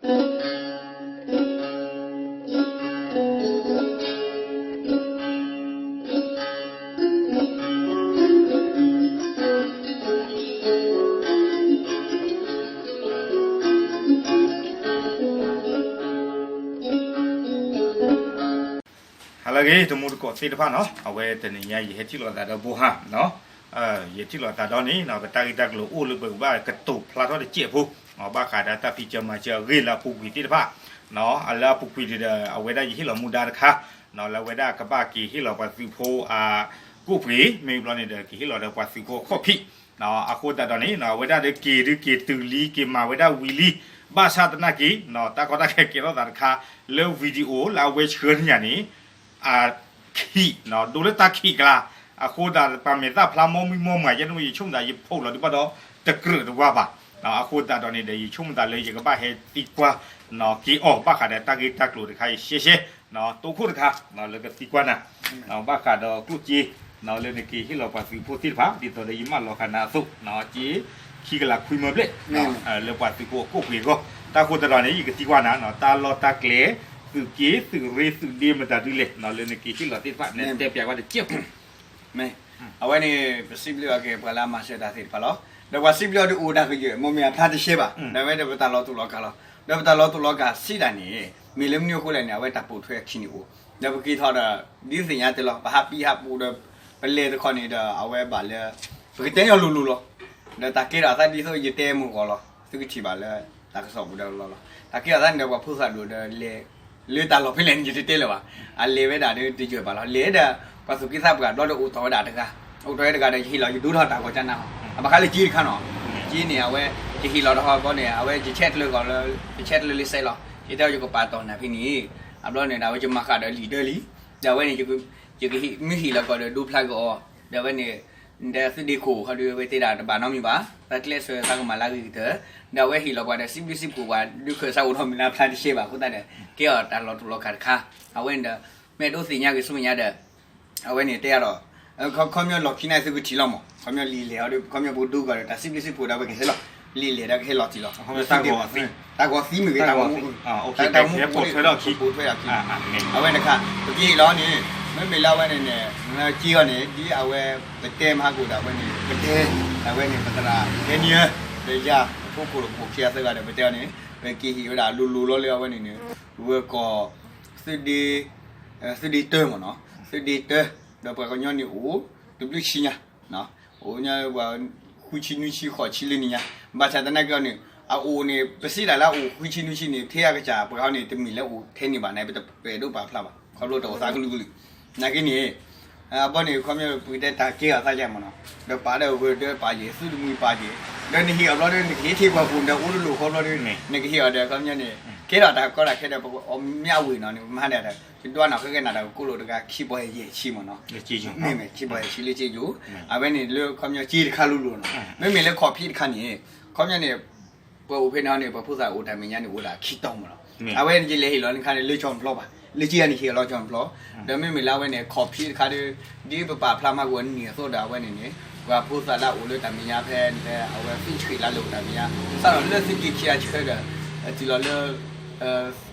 ဟါလၢအဂ့ၤ တမူတကိးသ့ၣ်တဖၣ်နီၤ, အဝဲတနံၤညါယဟဲထံၣ်လိာ်သးဒီးဘိဟါနီၤ, ယဟဲထံၣ်လိာ်သးဒီးန့ၣ်နီၤ ပတၢ်ဂ့ၢ်တၢ်ကျိၤအိၣ်လၢပကဘၣ်ကတိၤဖျါထီၣ်တစဲးဖိ, ဘၣ်ဃးဒီးတၢ်ဖံးစၢၤမၤစၢၤအဂ့ၢ်လၢအပူၤကွံာ်သ့ၣ်တဖၣ်, လၢအပူၤကွံာ်န့ၣ်ဒီး အဝဲဒၣ်ယဟ့ၣ်လီၤမူဒါတခါ, လၢအဝဲဒၣ်ကဘၣ်က့ၤဟ့ၣ်လီၤပှၤသုးဖိအကိၣ်ပှ့ၤ မ့ၢ်ဘျီန့ၣ်ဒီး ကဟ့ၣ်လီၤဒီးပှၤသုးဖိအခိၣ်ဖံး, အဃိသတးဒီးန့ၣ် အဝဲဒၣ်ဒီးက့ၤဒုးက့ၤတုၤလံ က့ၤမၤဝဲဒၣ်ဝံၤလံ, ဘၣ်ဆၣ်သနာ်က့ တၢ်ကီတၢ်ခဲကဲထီၣ်သးတခါ လၢ video လၢအဝဲဆှၢန့ၢ်ယၤန့ၣ် အခံး, ဒိလၢတၢ်ခံးကျါ, အဃိသတး ပှၤမဲာ်သၣ်ဖျါမိၢ်မံမိၢ်မၤယဲန့ၣ် ယဆိကမိၣ်သး ယဖီၣ်လီၤဒုးဘၣ်ဒီး တကြၢးတဝါဘၣ်, အဃိသတးဒီးန့ၣ်ဒီး ယဆိကမိၣ်သးလၢယကဘၣ်ဟဲသံကွၢ်က့ၤအီၤ ဘၣ်ဃးဒီးတၢ်ဂ့ၢ်တၢ်ကျိၤတခါ ယရှဲရှဲ တိခိၣ်တခါ လၢကသံကွၢ်နၤ ဘၣ်ဃးဒီးကျိၣ်စ့ လၢနက့ၤဟ့ၣ်လီၤပှၤသုးဖိသ့ၣ်တဖၣ် ဒ်သိးဒီးယမၢလီၤဃာ်နၤအသိး စ့ခံကလးခွံမၢဘျဲၣ် လၢပှၤသုးဖိအကိၣ်ပှ့ၤအဂီၢ်, တၢ်ဃိသတးဒီးန့ၣ် ယကသံကွၢ်နၤ တၢ်လီၢ်တၢ်ကျဲ သုးက့ သုးရ့ သုးဒ့မတၤဒုလဲၣ် လၢနက့ၤဟ့ၣ်လီၤသ့ၣ်တဖၣ် နတဲပျးကွၢ်တစဲးဖိ မ့ၢ် အဝဲန့ၣ် ပစံးဘျုးအက့ၤပှၤလၢအမၤစၢၤတၢ်သ့ၣ်တဖၣ်လီၤ. ဒီးပှၤစံးဘျုးအီၤဒုးအိၣ်တၢ်ကယဲၢ် မ့မ့ၢ်အဖျါတရှဲဘၣ်, ဒီးအဝဲဒီးပတၢ်လီၤတူာ်လီၤကာ်လီၤ. ဒီးပတၢ်လီၤတူာ်လီၤကာ်စံးတၢ်န့ၣ် မ့ၢ်လၢမနုၤအဃိလဲၣ်န့ၣ် အဝဲတၢ်ပိာ်ထွဲအခံန့ၣ်အိၣ်, ဒီးပက့ၤထီၣ်ဒီး ဒ်သ့ၣ်ညါတဲလီၤ ပဟးပံဟးပူၤဒီး ပလဲၤတခီန့ၣ်ဒီး အဝဲဘၣ်လၢ ပကတဲညီလိၤလိၤလီၤ. ဒီးတၢ်ကဲထီၣ်အသးဒ်သိးယတဲမုၢ်ဂီၤလီၤ သုကထံၣ်ဘၣ်လၢ တၢ်ကစီၣ်ပူၤဒီးလီၤလီၤ. တၢ်ကဲထီၣ်အသးန့ၣ်ဒီး ပှၤဖိသၣ်ဒိၣ်ဒီးလဲၤ လၢတၢ်လီၢ်ဖဲလဲၣ်န့ၣ် ယတတဲလၢၤဘၣ်. အလဲၤဝဲဒၣ်ဒီးတယၢၢ်ဘၣ်လီၤ. လဲၤဒီး ပှၤသူၣ်က့သးပှၢ်ဘျီဒီးအိၣ်တီၢ်ဝဲဒၣ်တဂၤ, အိၣ်တီၢ်ဝဲတဂၤဒီး ယဟ့ၣ်လီၤယဒိထီၣ်တၢ်ဂီၤကၢနၤ, အဘၣ်ဃးလၢက့တခါနီၤ, က့န့ၣ် အဝဲ ယဟ့ၣ်လီၤတဟီဘီန့ၣ် အဝဲယဆဲးကျၢကီးလၢ ယဆဲးကျၢလၢလံာ်စဲးလီၤ. ယတဲအီၤယကပာ်တီၢ်နၤဖဲန့ၣ်, အဘျီန့ၣ်ဒီး အဝဲယမၤဃာ်ဒီးလံာ်ဒၢလံ, ဒီးအဝဲန့ၣ် ယကဟ့ၣ်မ့ၢ်ဟ့ၣ်လီၤကီးဒီးဒိဖျါက့ၤအီၤ, ဒီးအဝဲန့ၣ် ဒီးသုးဒ့ခိၣ်ဟီဒီး အဝဲသ့ၣ်ဒၣ်တဘၣ်နီတမံၤဘၣ်, သးကျဲးစၢးသးကမၤလၢအဂ့ၤကတၢၢ်, ဒီးအဝဲဟ့ၣ်လီၤပှၤဒီး စံးဘျုးစံးဖှိၣ်ပှၤ ဒုးခၢၣ်စးအိၣ်ထီၣ်မုၢ်လၢ်ဖျါတရှဲဘၣ်အဃိသတးဒီး ကဲအီၤတၢ်လီၤတူာ်လီၤကာ်တခါ, အဝဲန့ၣ်ဒီး မ့ၢ်ဒိးသ့ၣ်ညါက့ၤဆူမဲာ်ညါဒီး အဝဲန့ၣ်တဲအါဒီး ခီပညီလီၢ်ခံန့ၣ်သုကထံၣ်လီၤမး, ခီပညီလံာ်လဲၢ်အီၤဒီး ခီပညီပကဒိကီးဒီး တၢ်စံးဘျုးစံးဖှိၣ်ဒီး အဝဲကဟဲလီၤ, လံာ်လဲၢ်ဒီးကဟဲလီၤတံၢ်လီၤ, တၢ်ဂီၤသံမ့ၢ်ဂ့ၤ တၢ်ဂီၤမူ တၢ်ဂီၤမူ ပိာ်ထွဲထီၣ်ခံ, ပိာ်ထွဲထီၣ်ခံ, အဝဲတခါ ပက့ၤလီၤန့ၣ် မ့မ့ၢ်လၢအဝဲန့ၣ်န့ၣ် က့အီၤန့ၣ် ဒ်အဝဲ ပတဲမဟါကိၣ်ဒီး အဝဲန့ၣ် ပတဲ အဝဲန့ၣ် ပသရၣ် Daniel ဒီးယၤ အဖိခိၣ်တခိၣ်ခံဂၤသၢဂၤဒီး ပတဲအီၤန့ၣ် ပက့ၤဟ့ၣ်ဝဲဒၣ်လိၤလိၤလီၤလၢအဝဲန့ၣ်န့ၣ် ဝဲကီၢ် သုးဒ့ သုးဒ့တၢမ့ၢ်နီၤ, သုးဒ့တၢ ဒီးပှၤကညီန့ၣ်အိၣ် တဘျုးဆံညါ, အိၣ်ညါပှၤ ဃုဆံနွံဆံဃိးဆံလၢနံၤညါ, ဘၣ်ဆၣ်သနာ်က့န့ၣ် အအိၣ်န့ၣ် ပစံးတၢ်လၢအအိၣ်ဃုဆံနွံဆံန့ၣ် ထဲအကစၢ်ပှၤဟီန့ၣ် တမ့ၢ်လၢအိၣ်ထဲန့ၣ်ဘၣ်န့ၣ် ပတပာ်ဒိၣ်ပာ်ဖျါဘၣ် ခီဖျိတအိၣ်သးကလုာ်ကလုာ်, နာ်က့န့ၣ် အဘီန့ၣ် ခီပညီပကတဲတၢ်ကဲထီၣ်သးယါမ့ၢ်နီၤ, ဒီးပာ်ဒီးဂၢၢ်ဒီးပာ်က့ၤ သုးတမှံၤပာ်က့ၤ, ဒီးနဟ့ၣ်အီၤဘျီဒီး နကဟ့ၣ်ထံၣ်ပှၤပူၤဒီးအိၣ်တလိၣ်ဃီဘျီဒီး နကဟ့ၣ်အီၤဒီး ခီပညီန့ၣ် ကဲထီၣ်တၢ်ကီတၢ်ခဲဒီး ပကအီၣ်မ့ၢ်အဝ့ၢ်နီၤန့ၣ် မၤဒၣ်ဒီး ယဒွးနီၣ်ဃဲကဲနၤတၢ်ကကိၣ်လိာ်တဂၤခံပီၢ်ယဲၢ်ဆံမ့ၢ်နီၤ, မ့မ့ၢ်ခံပီၢ်ယဲၢ်ဆံလၢက့ယိၤ, အဝဲန့ၣ်လၢခီပညီက့တခါလိၤလိၤနီၤ, မ့မ့ၢ်လၢခီၣ်ဖံးတခါန့ၣ် ခီပညီန့ၣ် ပှၤအိၣ်ဖဲန့ၣ်န့ၣ် ပှၤဖိသၣ်အိၣ်တၢ်မဲာ်ညါန့ၣ် အိၣ်ဒၣ်ခံတီၤမ့ၢ်နီၤ, အဝဲန့ၣ်ယလဲၤဟ့ၣ်လီၤန့ၣ်ခါန့ၣ် လၢကၠီၣ်တဖျီဘၣ်, လၢက့ယၤန့ၣ်ဟ့ၣ်လီၤကၠီၣ်တဖျီ, ဒီးမ့မ့ၢ်လၢအဝဲန့ၣ် ခီၣ်ဖံးတခါဒီး ဒ်ပပာ်ဖျါမးကဝဲန့ၣ်အသိးဒီး အဝဲန့ၣ်န့ၣ် ပှၤဖိသၣ်လၢအအိၣ်လၢတၢ်မဲာ်ညါဖဲန့ၣ် အဝဲသူၣ်ဆှံလၢလၢအိၣ်တၢ်မဲာ်ညါ, စးထီၣ်လၢသုးက့ခံအဆၢဒီး တုၤလီၤလၢ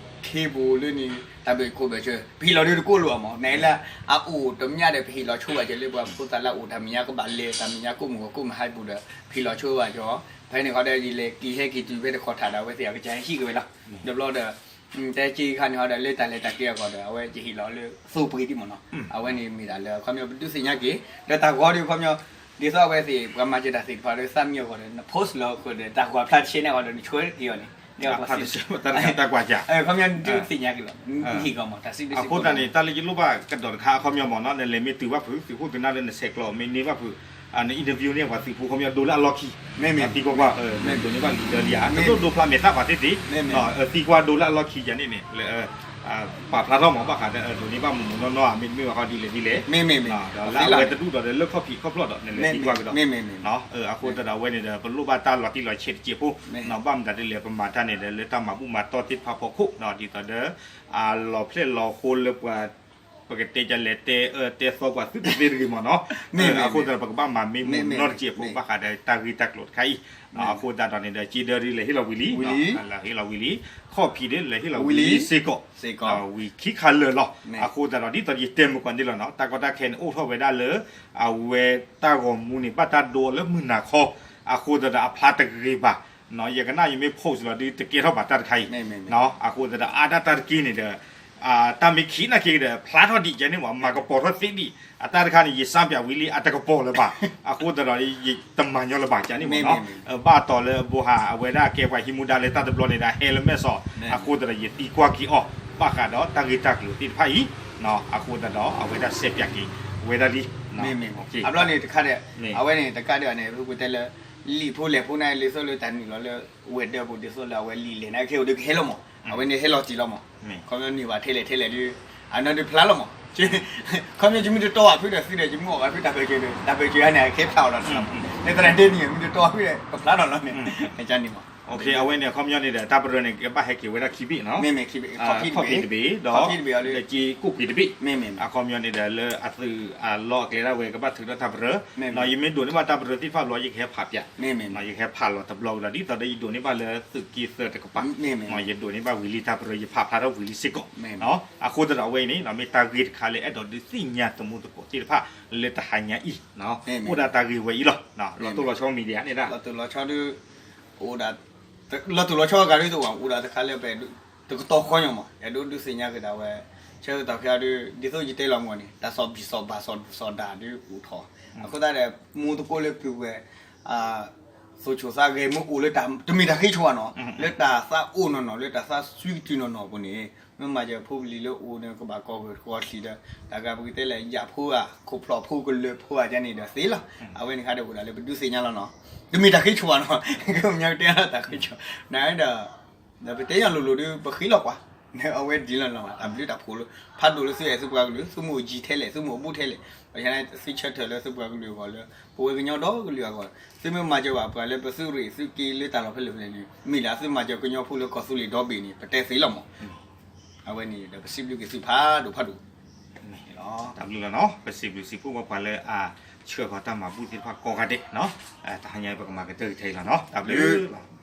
ခ့ပူၤလၢန့ၣ် တၢ်ဘၢၣ်ကိၣ်ဘၢၣ်စၢၤ ပဟ့ၣ်လီၤဒီးတကိၣ်လိာ်အမး, နလၢအအိၣ်တမ့ၢ်ဒီး ပဟ့ၣ်လီၤဆိဘၣ်က့ၤလၢပှၤဖိသၣ်လၢအအိၣ်တၢ်မဲာ်ညါ ကဘၣ်လဲၤတၢ်မဲာ်ညါကိးမုၢ်ဂီၤကိးမုၢ်ဟါပူၤဒီး ပဟ့ၣ်လီၤဆိဘၣ်က့ၤ, ဖဲန့ၣ်ဃီဒီး ယလဲၤက့ၤဟဲက့ၤတုၤဖဲတခီထးဒီး အဝဲသ့ၣ်အကစၢ်ဟဲဟံၣ်က့ၤဝဲလီၤ. ဒီးဘျီဒီး တဲက့ခါန့ၣ်ဃီဒီး လၢတၢ်လဲၤတၢ်က့ၤအဂီၢ်ဒီး အဝဲယဟ့ၣ်လီၤလၢသိပှ့ၤဒံးမ့ၢ်နီၤ, အဝဲန့ၣ်မ့ၢ်ဒၣ်လၢ ခီပညီပဒုးသ့ၣ်ညါက့ၤ ဒီးတၢ်ဂီၤဒီး ခီပညီ ဒ်သိးအဝဲသ့ၣ် ပှၤမၤစၢၤတၢ်သ့ၣ်တဖၣ်ဒီး သးမံအဂီၢ်ဒီး န post လီၤဃုာ်ဒီး တၢ်ဂီၤဖျါတဆဲန့ၣ်အဂီၢ်ဒီး နဆှၢက့ၤအီၤန့ၣ် တၢ်ကွၢ်စံး တၢ်ကွၢ်စံး ခီပညီဒုးသ့ၣ်ညါက့ၤလီၤ ဟ့ၣ်ကီးမး တၢ်စံးဘျုးစံးဖှိၣ် အဃိသတးန့ၣ် တၢ်လၢယလိၣ်ဘၣ်ကဒီးတခါ ခီပညီမ့ၢ်နီၤ နလဲၤမ့ၢ်တုၤဘၣ်ဖုး သုးခိၣ်သုးနၢ်လၢနဆဲးကျိး မ့ၢ်န့ၢ်ဘၣ်ဖုး န interview န့ၢ်ပှၤသုးဖိ ခီပညီဒိလၢအလီၢ်ခံ သံကွၢ်ကွၢ် ဒိးန့ၢ်ဘၣ်လံာ်ဒၢလံဧါ တဒိၣ်ဒိဖျါမဲာ်သၣ်ပှၤသ့သ့ သံကွၢ်ဒိလၢအလီၢ်ခံယၤန့ၣ်န့ၣ် ပာ်ဖျါထီၣ်မး ဘၣ်ဃးဒီး ဒိးန့ၢ်ဘၣ်မုၢ်မုၢ်နီၢ်နီၢ်ဧါ မ့တမ့ၢ်ဘၣ်ဃီဒ်လဲၣ်ဒ်လဲၣ် ဒီးလၢအဝဲတဒူၣ်ဒီးလၢခီၣ်ဖံးခီၣ်ဖျီၣ်ဒီး နလဲၤသံကွၢ်ကဒီး အဃိသတးဒီးအဝဲန့ၣ်ဒီး ပလိၣ်ဘၣ်တၢ်လီၤတံၢ်လီၤဆဲးတစဲးဖိ ဘၣ်မတၤဒ်လဲၣ် ပမၤတၢ်န့ၣ်ဒီး လၢတၢ်မၤဘူၣ်မၤတီၢ်သ့ၣ်တဖၣ်ဖီခိၣ် ဒ်သိးဒီး အလီၤဖျဲၣ်လီၤဃိလၢပှၤ ပကတဲကလဲၤတဲအၢတဲသီပှၤသုတသ့တဂ့ၤမ့ၢ်နီၤ. အဃိသတးဒီး ပကဘၣ်မၤမ့ၢ်မူနီတက့ၢ်အဖိ ဘၣ်ဃးဒီးတၢ်ဂ့ၢ်တၢ်ကျိၤတခါအံၤ. အဃိသတးဒီးန့ၣ်ဒီး က့ဒၢဒုးလဲၤဟ့ၣ်လီၤဝံၤလံ, လဲၤဟ့ၣ်လီၤဝံၤလံ, ခီၣ်ဖံးဒုးလဲၤဟ့ၣ်လီၤဝံၤလံစ့ၢ်ကီး, ဝံၤခံခါလၢာ်လီၤ. အဃိသတးဒီး ဒ်သိးယတဲမုၢ်ကီးန့ၣ်လီၤနီၤ, တၢ်ကီတၢ်ခဲန့ၣ် အိၣ်ထီၣ်ဝဲဒၣ်လၢ အဝဲတၢ်ဂီၤမူန့ၣ် ဘၣ်တၢ်ဒိလၢမုၢ်နၤခီ, အဃိသတးဒီး အဖျါတဂ့ၤဘၣ်. ယကနၣ်ယမ့ၢ် post လီၤဒုး တကဲထီၣ်ဘၣ်တၢ်တခါအံၤ. အဃိသတးဒီး အါဒၣ်တၢ်တက့ၢ်န့ၣ်ဒီး တၢ်မ့ၢ်ခံးနာ်က့ဒီး ဖျါထီၣ်ဒံးကဲန့ၣ်မး, မၤကပီၤထီၣ်သ့ဒံး, အတၢ်တခါန့ၣ် ယစၢ်ပၠးဝံၤလံ အတကပီၤလၢၤဘၣ်. အဃိသတးဒီး ယတမၤညီလၢၤဘၣ်ကဲန့ၣ်မ့ၢ်နီၤ. ဘၣ်တီၤလၢအဘိဟး အဝဲဒၣ်ကဲပှၤဟံးမူဒါလၢတၢ်တဘျီန့ၣ်ဒီး ဟဲလၢမဲာ်စီၤ, အဃိသတးဒီး ယသံကွၢ်က့ၤအီၤ ဘၣ်ဃးဒီးတၢ်ဂ့ၢ်တၢ်ကျိၤသ့ၣ်တဖၣ်အံၤ, အဃိသတးဒီး အဝဲဒၣ်စဲးပၠးက့ၤဝဲဒၣ်လံ. အဘျီန့ၣ်တခါဒီး အဝဲန့ၣ်တကးဒံးန့ၣ် ပကတဲလၢ လံာ်ဖိလဲၢ်ဖိန့ၣ် ဒ်သိးလၢတၢ်နုာ်လီၤလၢ ဝဲၤဒၢးပူၤ ဒ်သိးလၢအဝဲလံာ်လဲၢ်န့ၣ် ခဲအိၣ်ဒီးကဟဲလီၤမး, အဝဲန့ၣ်ဟဲလီၤတံၢ်လီၤမး, ခီပညီနုာ်ဘၣ်ထဲလဲၣ်ထဲလဲၣ်ဒီး အနီၢ်ဒုးဖျါလီၤမး, ခီပညီယမ့ၢ်တတီဘၣ်ဖုဒီးသုဒီး ယမ့ၢ်အီၣ်ဘၣ်ဖုတၢ်ပၢၢ်စၢၤဒီး တၢ်ပၢၢ်စၢၤန့ၣ် အကဟဲဖျါအီၤလီၤ, လၢသရၣ်ဒ့န့ၣ် မ့ၢ်တတီဘၣ်ဖုဒီး ကဖျါထီၣ်လီၤန့ၣ်, န့ၣ်မး အဝဲန့ၣ်အခီပညီန့ၣ်ဒီး တၢ်ပရၢန့ၣ် ကဘၣ်ဟဲက့ၤဝဲဒၣ်ခံဘ့ၣ်နီၤ, ခီၣ်ဖံးတဘ့ၣ်ဒီး လၢက့ကိၣ်ပှ့ၤတဘ့ၣ်, အခီပညီန့ၣ်ဒီးလၢအသုးအလီၢ်အကျဲဒၣ်ဝဲ ကဘၣ်ထုးထီၣ်တၢ်ပရၢ, ယမ့ၢ်ဒိးန့ၢ်ဘၣ်တၢ်ပရၢသ့ၣ်တဖၣ်ဘျီ ယကဟဲဖးပၠး, ယကဟဲဖးလီၤတဘျီကဒီး ဒ်သိးဒီးယဒိးန့ၢ်ဘၣ်လၢသုးက့သၢတကပၤ, ယဒိးန့ၢ်ဘၣ်ဝံၤလံတၢ်ပရၢ ယဖးဖျါထီၣ်ဝံၤလံစ့ၢ်ကီး, အဃိသတးဒီးအဝဲအံၤန့ၣ် မ့ၢ်တၢ်ဂ့ၢ်တခါလၢအဲၣ်ဒိးဒုးသ့ၣ်ညါသမူသကိးသ့ၣ်တဖၣ်လၢတဟါညါအံၤ, အိၣ်ဒၣ်တၢ်ဂ့ၢ်ဝဲအံၤလီၤ, လီၤတိၢ်လီၤဆီ media န့ၣ်ဒၣ် လီၤတိၢ်လီၤဆီဒုး လီၤတိၢ်လီၤဆီအဂၤဒ်သိး အိၣ်ဒၣ်တခါလၢပတကတီၢ်ဃီညီမး အဲၣ်ဒိးဒုးသ့ၣ်ညါက့ၤဒၣ်ဝဲ, ဆၢကတီၢ်ဖဲအံၤဒုး ဒ်သိးယတဲလီၤမးန့ၣ် တၢ်စီၣ်ဘံၣ်စီၣ်ဘၣ်စီၣ်ဒူၣ်စီၣ်ဒၣ်ဒုးအိၣ်ထီၣ်, အဃိသတးဒီး မူသကိးလၢပုၢ်ဝဲၢ် သူၣ်ဆိၣ်သးဂဲၤမ့ၢ်အိၣ်လၢတၢ်တမ့ၢ်တၢ်ဃ့ဆိဘၣ်နီၤ, လၢတၢ်သးအိၣ်နီၢ်နီၢ် လၢတၢ်သးစွံကတုၤနီၢ်နီၢ်အပူၤန့ၣ် မ့ၢ်မၤစၢၤဖိပလံၤလၢအိၣ်န့ၣ် ကဘၣ်ကီၢ်ဂၢၢ်ကီၢ်ချံဒီး တၢ်ဂၤပကတဲလၢယၣ်ဖိဧါ ခိၣ်ဖျီၣ်ဖိကလၢၤဖိဧါန့ၣ်ဒီးသ့လီၤ, အဝဲန့ၣ်ခါဒီးအိၣ်ဒၣ်လၢပဒုးသ့ၣ်ညါလီၤနီၤ, တမ့ၢ်တၢ်ဃ့ဆိဘၣ်နီၤ, ကမ့ၢ်တဲလီၤတၢ်ဃ့ဆိ, နဒီး ဒီးပတဲယၤလိၤလိၤဒုး ပဃ့လီၤကွၢ်, အဝဲဒ်လီၤနီၤ တၢ်ဘျုးတၢ်ဖှိၣ်လၢ ဖးဒိၣ်လၢသုအဲၣ်သုပှၤကလုာ် သုမ့ၢ်အိၣ်ယံၤထဲလဲၣ် သုမ့ၢ်အိၣ်ဘူးထဲလဲၣ်, ပဆသုဆၢထၢၣ်လၢသုပှၤကလုာ်အဂီၢ်လၢ ပဝဲကညီဒီကလုာ်အဂီၢ်, သုမ့ၢ်မၤစၢၤဘၣ်ပှၤလၢပသုးရ့ၣ်သုးက့လၢတၢ်လီၢ်ဖဲလဲၣ်ဖဲလဲၣ်န့ၣ် မ့ၢ်ဒၣ်သုမၤစၢၤကညီဖိလၢကီၢ်သူလ့ၤဒီဘ့ၣ်န့ၣ် ပတဲသ့လီၤမး, အဝဲန့ၣ်ဒီးပစံးဘျုးက့ၤသုဖးဒိၣ်ဖးဒိၣ် တၢ်ဘျုးလီၤနီၤ, ပစံးဘျုးစံးဖှိၣ်ပှၤလၢအဆှၢဃီၤတၢ်မၤဘူၣ်သ့ၣ်တဖၣ်ကိးဂၤဒဲး, တဟါညါပကမၤကတၢၢ်ကထဲအံၤလီၤနီၤ, တၢ်ဘျုးလီၤ.